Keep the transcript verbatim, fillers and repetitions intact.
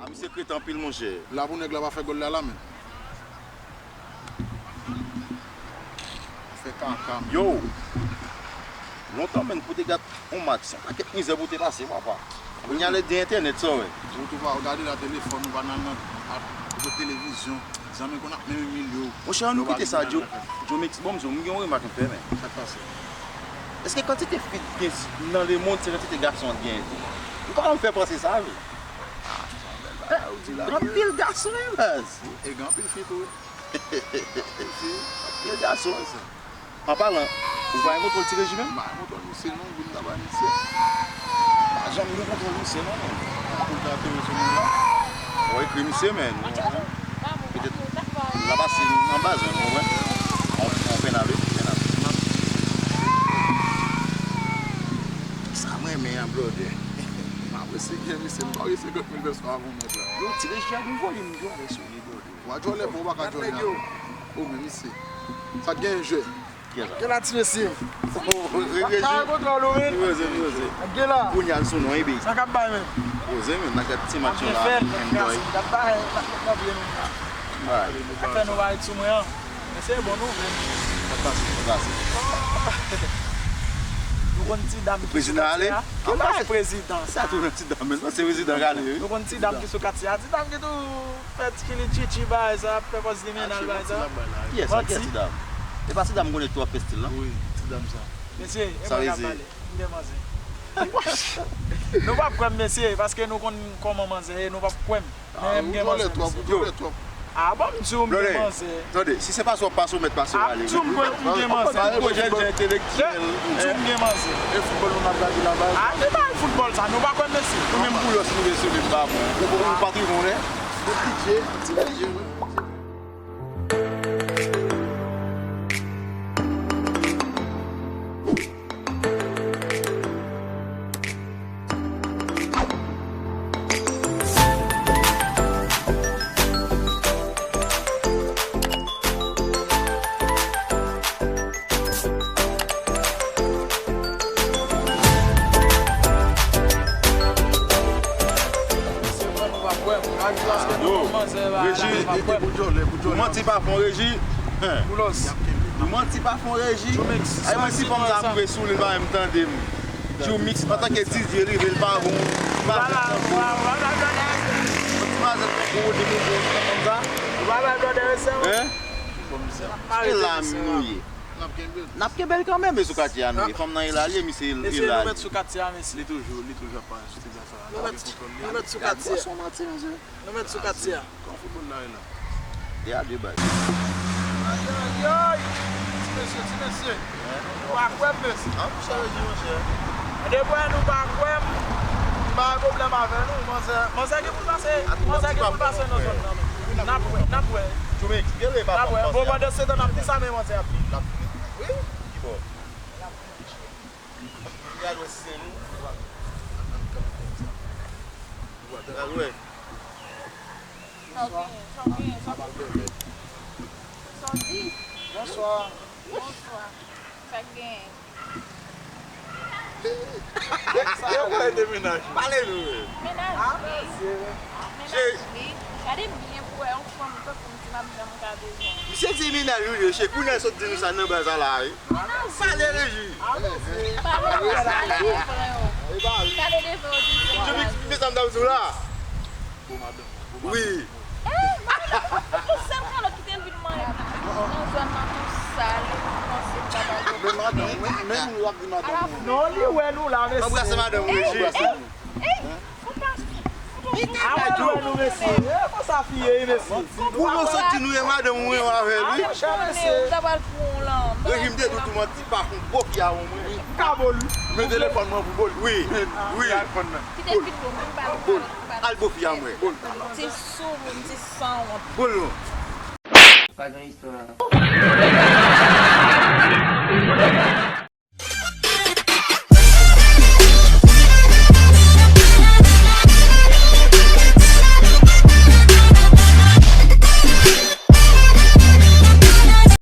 Misye krete anpil, monchè. La pou nèg la pa fè gòl la, la, men. Fè kaka, men. Yo! Lontan, men, pou te gad yon match, se yon pakèt mizè pou te pase, papa. Kounye a lè gen entènèt, sa w wè. Ou tou pa gade la telefòn, ou pa nan, nan, nan, nan televizyon. Zanmi konn ap menm imilye w. Monchè, ann nou kite sa, Joe, Joe Mix, bon, m di w, m gen yon remak m fè, men. Sa k pase? Èske kantite fi k gen nan lemonn, se kantite gason k gen tou? Ou pa janm fè panse sa, vre? Gen anpil gason, wi, baz. E gen anpil fi tou, wi. Anpil gason. An palan, ou pa gen kontwòl Ti Reji menm? M pa gen kontwòl misye non, vin ta bay misye. M pa janm gen kontwòl misye non, men. Pou l ta tere sou moun la. Ou ekri misye, men. Petèt l ap pase nan baz mwen, ou konprann? On, on pèn ale, pèn ale. Sa mwen renmen an, blòdè. M apresye gen misye, m pa gen senkant mil pèsòn avè w nèt la. Yo, Ti Reji a gen volim, yo, avè sou li, blòdè. Ou a djòlè, bon, ou pa ka djòlè avè l. Ou menm isi. Sa t genyen jwè? Kiyès sa? Kèl atis mesye? Sa ka kontwòl ou, men. Poze, poze. Gade la. Kounye a l sou nou, epi. Sa k ap bay, men? Poze, men, n a gad ti match yo la, men, boy. N ap bay, n ap, n ap bay. Sa fè nou bay sou mwen an. Men se bon, nou, men. Sa pase, sa pase. Nou konn ti dam ki sou katye a. Prezidan ale? Ki bay prezidan? Sa tou nan ti dam, men. Se prezidan k ale, wi. Nou konn ti dam ki sou katye a. Ti dam ki tou fè ti kili chichi bay sa, ap fè pòz li men al bay sa. Kiyès sa? Kiyès ti dam? E pa ti dam m konnen ki tou ap fè stil lan? Wi, ti dam sa. Mesye, e mwen k ap pale. M gen manzè. Nou p ap kwè m, mesye, paske nou konn kòman manzè ye, nou p ap kwè m. Men m gen manzè, mesye. Ah, bon, m di w m gen manzè. Tande, si se pase w ap pase, w mèt pase w ale. Ap di w m gen manzè. Tout gwo jènjan entelektyèl. M di w m gen manzè. E foutbòl nou n ap gade la, bay. Ah, se pa foutbòl sa, nou pa kwè m, mesye. Ou menm Boulos rive sou li m pa bon. Ou bon, ou pa triboun, hein? Ti pidye, ti pidye, wi. Yo, Reji, ou manti pa fon Reji. Hein. Ou manti pa fon Reji. Ay, mwen si fanm sa ap gwe sou li, l pa menm tande m. Joe Mix, antanke D J, rive, l pa bon. L pa bon. Ti mazèt nan gwo de moun, bon, fanm sa. Hein? E la nou ye. N ap kenbe l kanmenm, e sou katye a nou ye. Fanm nan e la l ye, misye e la l ye. Mesye, nou mèt sou katye a, mesye. Li toujou, li toujou ap pale sou ti zafè a. Nou mèt, nou mèt sou katye a. Gad gwo son manti, mesye. Nou mèt sou katye a. Kòman foutbòl la ye la? De a de, baz. Ayayay! Ti mesye, ti mesye. Nou pa kwè m, mesye. An, pou sa yo di, monchè. Depi nou pa kwè m, m pa gen pwoblèm avè nou. Manzè, manzè gen pou l pase, manzè gen pou l pase nan zòn nan, men. N ap wè, n ap wè. N ap wè. Bon, pandansetan, n ap di sa, men manzè ap vini. L ap vini. Wi? Ki bò? Gad wè si se nou. Gad wè. Sa w genyen? Sa w genyen? Sa w genyen? Sa w di? Bonswa. Bonswa. Sa k genyen? Yo pale de mennaj. Pale nou. Mennaj li. Mennaj li. Gade byen pou wè yon fanm tankou m di m ap janm ka bezwen. Misye di mennaj ou li ye, che. Kounye a l sot di nou sa nan baz la, wi. Pale Reji. Pale devan yo. Pale devan yo, di se mennaj ou. Mesye, sa m t ap di w la. Wi. Eh, madanm, ou sèl kalòt ki te vin manyen nan zòn nan tou sale, ou panse m pa ba w pwoblèm. Men madanm, men, men moun w ap di madanm ou. Non, li wè nou la, mesye. Anbrase madanm ou, Reji. Ey, ey, ou pa Ap jwe nou, mesye. E konsa fi ye, mesye. Pou nou sot di nou e madanm ou menm avè l, wi. A, monchè, mesye. Ou ta pral pran w lan. Rejim te di w tou manti pa fon bo fi a yon mwen. M ka bo l. Men telefòn mwen pou bo l. Wi, wi. Kite video m, m pa, m pa, m pa. Al bo fi a mwen. Ti sou moun, ti sanwont. Bo l non. Pa gen istwa.